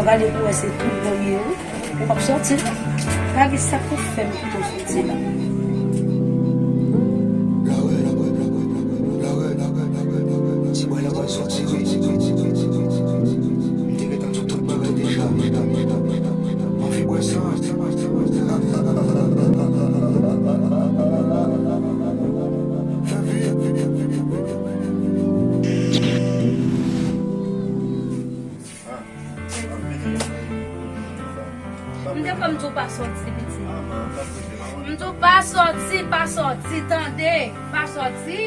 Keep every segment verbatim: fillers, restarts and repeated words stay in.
Gade pou wè se tout bon li ye wi. Ou p ap sòti la. Pa gen sa k pou fè m kite w sòti la. Ti bway la pral sòti wi. M te gentan di w tout bagay deja. M anvi bwè sa. Fè vit. M te kwè m di w pa sòti, pitit. M di w pa sòti, pa sòti, tande, pa sòti.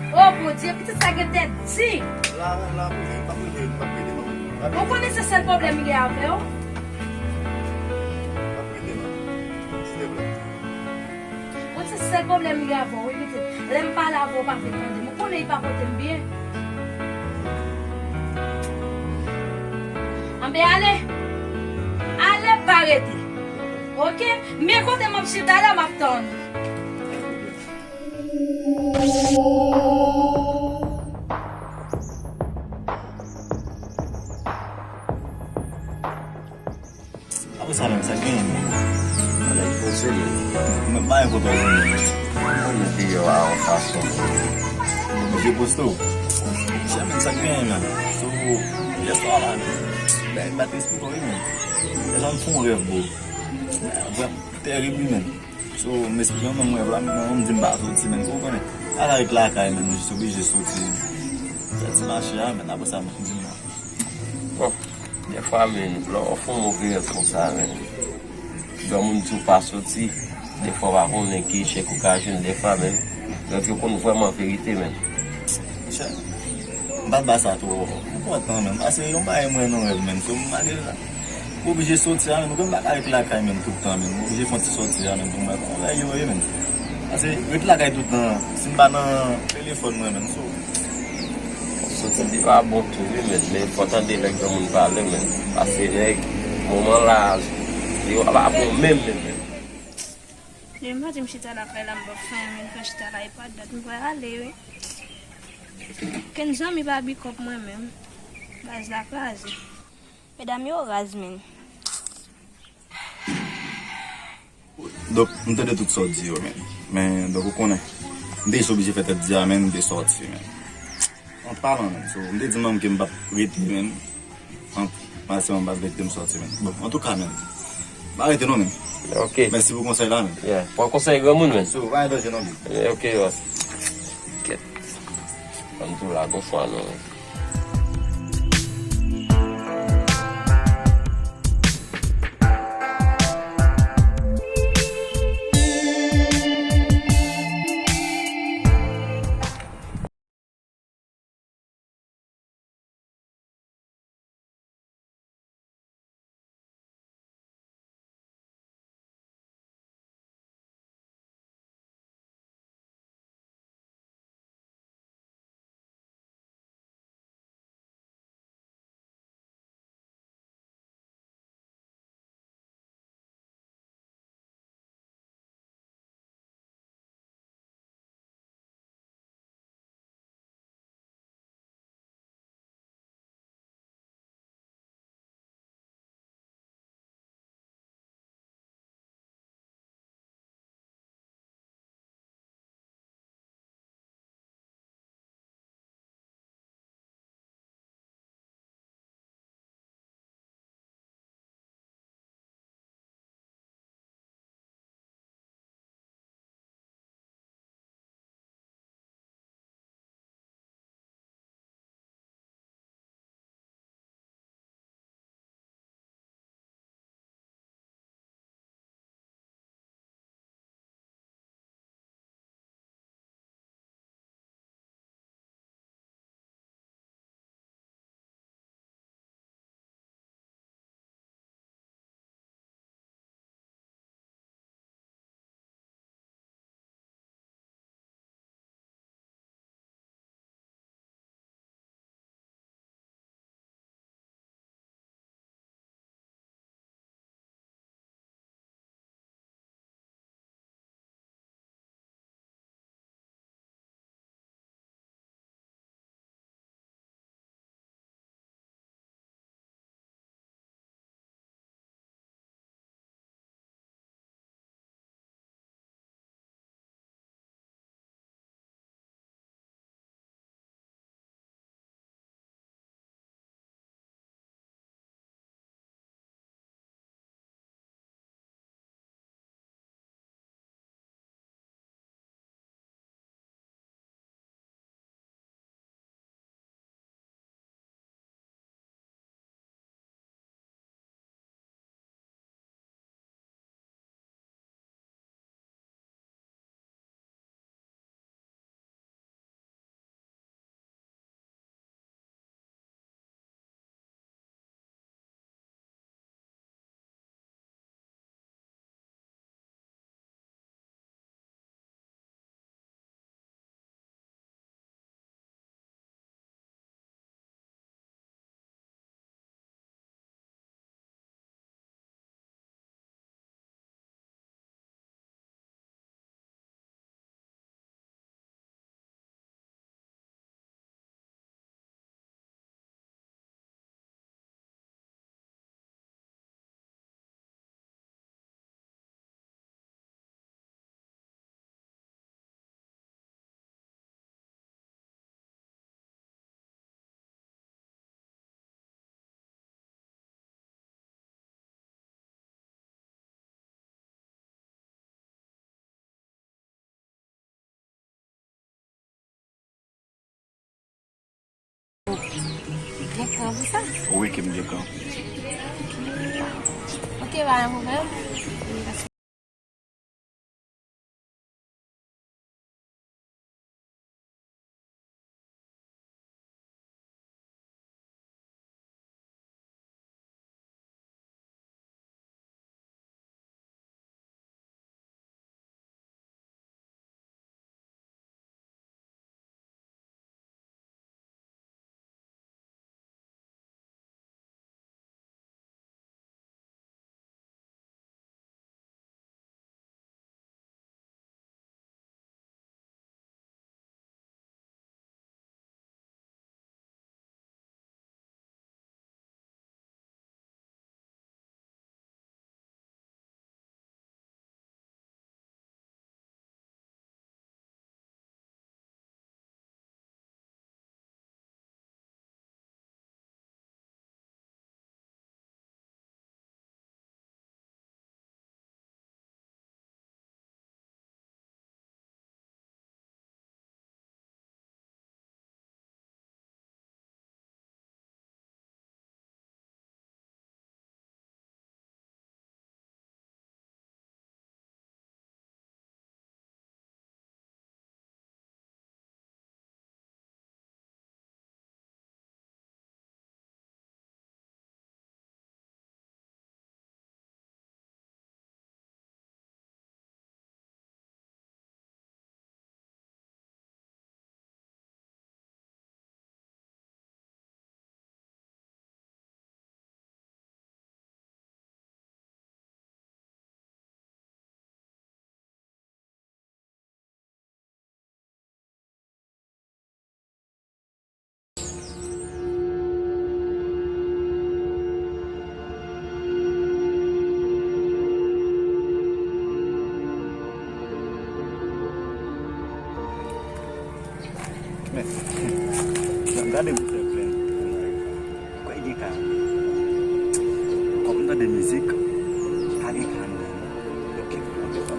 O Bondye, pitit sa gen tèt di. Ou konnen se sèl pwoblèm m gen avè w? Bon, se sèl pwoblèm li avè w, wi, pitit. Lè m pale avè w, w pa vle tande m. Ou konnen li pa pote m byen. Anben, ale. Ale, pa rete. Oke? Men kote m ap chita la, m ap tann ou. Apre sa menm, sa k genyen menm? Bagay twò serye. Mwen pa gen kote w vini. Mwen vini deyò a yon fason. Oblije poste w. Chè menm, sa k genyen menm? Sou yèswa la menm. Bagay m pa t eksplike w wi menm. Deja m fè yon rèv, bro. Vrèman tèrib wi menm. So, m eksplike w menm rèv la, menm mwen menm m di m pa soti menm. Ou konnen, pa ka ret lakay menm, m jis oblije soti. Fè ti mache a, menm apre sa, m di m non. Bon, dèfwa, men, lè w fè yon move rèv konsa, men, granmoun di w pa soti, dèfwa w pa konnen ki echèk ou ka jwenn, dèfwa, men, rèv yo konn vrèman verite, men. Monchè, m pa t ba sa twò enpòtan, men, paske yon bagay m wè nan rèv, men, so, m pa gen, m oblije soti a, men, ou konn m pa ka ret lakay, men, tout tan, men, m oblije fè yon ti sòti a, men, pou m wè kòman bagay yo ye, men. Paske ret lakay tout tan, si m pa nan telefòn mwen, men, so, Soti li pa bon tou wi, men, men fò tande lè granmoun pale, men. Pase nèg, moman la, li pa bon menm, menm, menm. Demen maten m chita lakay la, m pa fè anyen, men m fè chita la, e pa dat m pral ale, wi. Kenn zanmi pa bikòp mwen menm. Baz la kraze. Medam yo raz, men. Donk, m tande tout sa w di yo, men. Men, donk, ou konnen. M te jis oblije fè tèt di a, men, m te sòti, men. An palan, men. So, m te di manm ke m p ap rete, men. An, maksèman m p ap rete, m sòti, men. Bon, antouka, men. M pa rete non, men. Ok. Mèsi pou konsèy la, men. Yeah. Pran konsèy granmoun, men. So, pa gen danje non, men. Yeah, ok, boss. Kèt. Ann tou la, gon fwa non, men. Gen kan pou sa? Wi, ke m gen kan. Ok, pa gen pwoblèm. Men, gade m fè plen pou mwen. Kwè gen ka. Kòm m tande mizik, pa gen ka nan. Ok, ok, ok.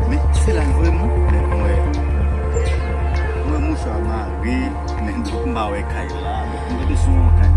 Men se la vrèman, men mwen, mwen mouchwa mare, men m pa wè kay la, m tande son kay.